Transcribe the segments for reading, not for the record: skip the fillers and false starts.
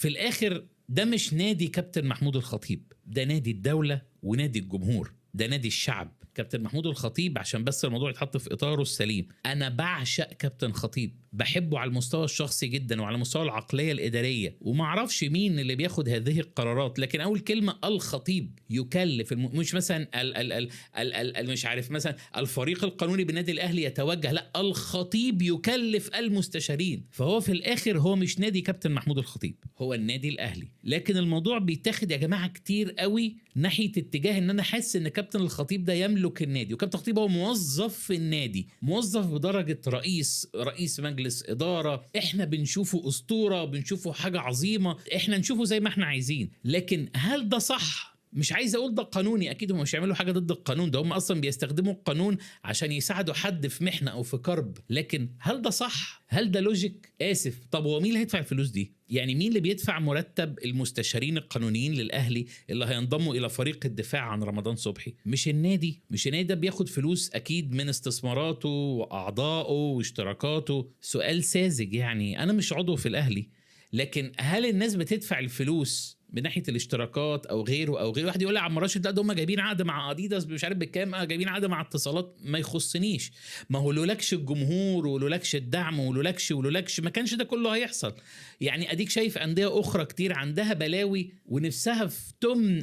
في الاخر ده مش نادي كابتن محمود الخطيب، ده نادي الدولة ونادي الجمهور، ده نادي الشعب. كابتن محمود الخطيب عشان بس الموضوع يتحط في اطاره السليم، انا بعشق كابتن خطيب، بحبه على المستوى الشخصي جدا وعلى مستوى العقلية الادارية، وما اعرفش مين اللي بياخد هذه القرارات، لكن اول كلمة الخطيب يكلف مش مثلا ال ال ال ال ال مش عارف مثلا الفريق القانوني بالنادي الاهلي يتوجه، لا، الخطيب يكلف المستشارين. فهو في الاخر هو مش نادي كابتن محمود الخطيب، هو النادي الاهلي. لكن الموضوع بيتاخد يا جماعة كتير قوي ناحية اتجاه ان انا حاسس ان كابتن الخطيب ده يملك النادي، وكابتن الخطيب هو موظف في النادي، موظف بدرجة رئيس مجلس اداره. احنا بنشوفه اسطورة، بنشوفه حاجة عظيمه، احنا نشوفه زي ما احنا عايزين. لكن هل ده صح؟ مش عايز اقول ده قانوني، اكيد هم مش هيعملوا حاجة ضد القانون، ده هم اصلا بيستخدموا القانون عشان يساعدوا حد في محنة او في كرب. لكن هل ده صح؟ هل ده logic؟ اسف، طب هو مين اللي هيدفع الفلوس دي؟ يعني مين اللي بيدفع مرتب المستشارين القانونيين للاهلي اللي هينضموا الى فريق الدفاع عن رمضان صبحي؟ مش النادي. مش النادي ده بياخد فلوس اكيد من استثماراته واعضائه واشتراكاته. سؤال ساذج يعني، انا مش عضو في الاهلي، لكن هل الناس بتدفع الفلوس من ناحية الاشتراكات او غيره او غيره؟ واحد يقول لي يا عم راشد لا ده هم جايبين عقد مع اديداس مش عارف بكام، جايبين عقد مع اتصالات. ما يخصنيش، ما هو لولاكش الجمهور ولولاكش الدعم ولولاكش ما كانش ده كله هيحصل. يعني اديك شايف اندية اخرى كتير عندها بلاوي ونفسها في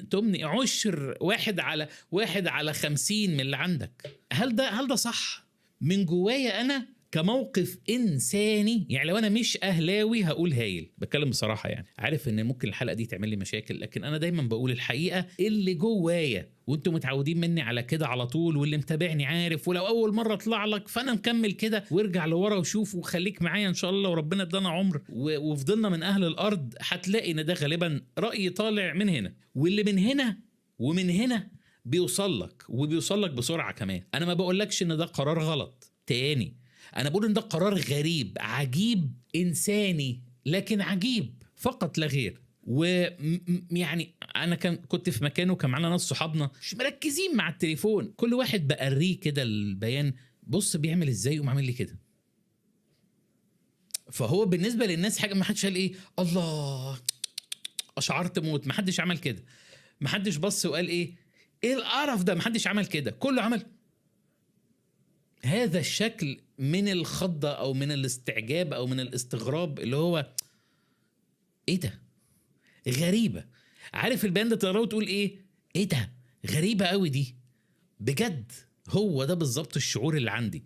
تمن عشر واحد على 50 من اللي عندك. هل ده صح؟ من جوايا انا كموقف انساني، يعني لو انا مش اهلاوي هقول هايل، بتكلم بصراحة يعني، عارف ان ممكن الحلقة دي تعمل لي مشاكل، لكن انا دايما بقول الحقيقة اللي جوايا، وانتم متعودين مني على كده على طول، واللي متابعني عارف، ولو اول مرة اطلع لك فانا مكمل كده، وارجع لورا وشوف وخليك معايا ان شاء الله، وربنا ادانا عمر وفضلنا من اهل الارض، هتلاقي ان ده غالبا راي طالع من هنا، واللي من هنا ومن هنا بيوصل لك، وبيوصل لك بسرعة كمان. انا ما بقولكش ان ده قرار غلط تاني، أنا بقول إن ده قرار غريب عجيب إنساني، لكن عجيب فقط لا غير. ويعني أنا كنت في مكانه، كان معانا ناس صحابنا مش مركزين مع التليفون، كل واحد بقرية كده البيان، بص بيعمل إزاي وقوم عامل لي كده. فهو بالنسبة للناس حاجة ما حدش قال إيه الله أشعرت موت، ما حدش عمل كده، ما حدش بص وقال إيه القرف ده، ما حدش عمل كده، كله عمل هذا الشكل من الخضة أو من الاستعجاب أو من الاستغراب، اللي هو إيه ده؟ غريبة. عارف البيان ده تقراه وتقول إيه ده؟ غريبة قوي دي بجد. هو ده بالظبط الشعور اللي عندي.